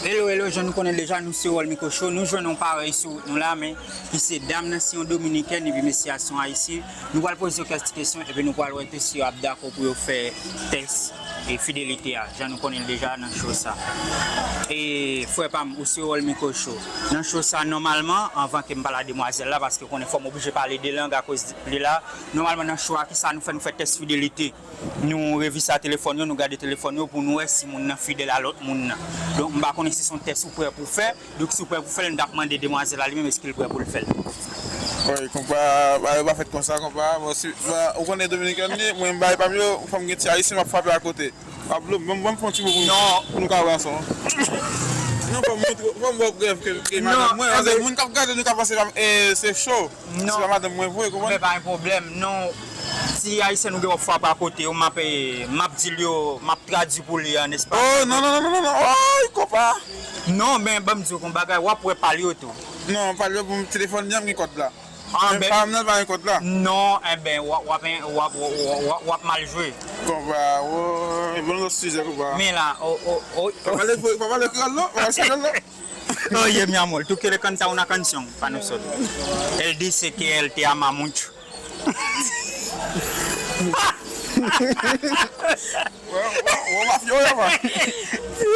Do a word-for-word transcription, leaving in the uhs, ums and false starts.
Hello, hello, jan nou konnen deja, nou se Wòl Miko Show. Nou jwenn yon parèy sou wout nou la, men ki se dam nan, se yon Dominikèn, epi mesye a se yon Ayisyen. Nou pral poze yo kèk ti kesyon, epi nou pral wè tou si yo ap dakò pou yo fè tès e fidelite a, jan nou konnen l deja nan show sa. E frè pa m, ou se Wòl Miko Show. Nan show sa, nòmalman, anvan ke m pale a demwazèl la, paske w konnen fò m oblije pale de lang akoz li la, nòmalman nan show a, kisa nou fè? Nou fè tès fidelite. Nou revise a telefòn yo, nou gade telefòn yo pou nou wè si moun nan fidèl a lòt moun nan. Donk, m pa konnen si se yon tès ou prè pou fè. Donk, si w prè pou fè l, m t ap mande demwazèl la li menm, èske l prè pou l fè l? Wi, konpa, bagay yo pa fèt konsa, konpa. Bon, si, ba, ou konnen Dominikèn li, mwen, m bay pa m yo, fò m gen ti ayisyen, m ap frape akote. Pablo, ban m, ban m fè yon ti mo pou nou. Non. Pou nou ka wè ansanm. Non, fò m montre, fò m wè prèv ke, ke madanm mwen, paske moun k ap gade nou ka panse, eh, se cho. Non. Se pa madanm mwen vre, konprann? Men pa gen pwoblèm, non. Ti ayisyen nou gen w ap frape akote yo, m ap, eh, m ap di l yo, m ap tradui pou li an espas. Oh, non, non, non, non, non, non. Oh, konpa. Non, men ban m di w yon bagay, w ap wè pal yo tou. Non, pal yo pou m telefòn li an, m gen kòd la. Ah, men ben, pa m nan, pa gen kòd la. Non, enben, w ap, w ap, w ap, w ap, w ap, w ap mal jwe. Konpa, oh, bon, lòt sijè, konpa. Men la, oh, oh, oh. Pa pale, pa pale kreyòl, non? Pa pale kreyòl, non? Oye, mi amor, tú quieres cantar una canción para nosotros. Él dice que él te ama mucho. Wè, wè, wè, mafya, wè, wè. Tú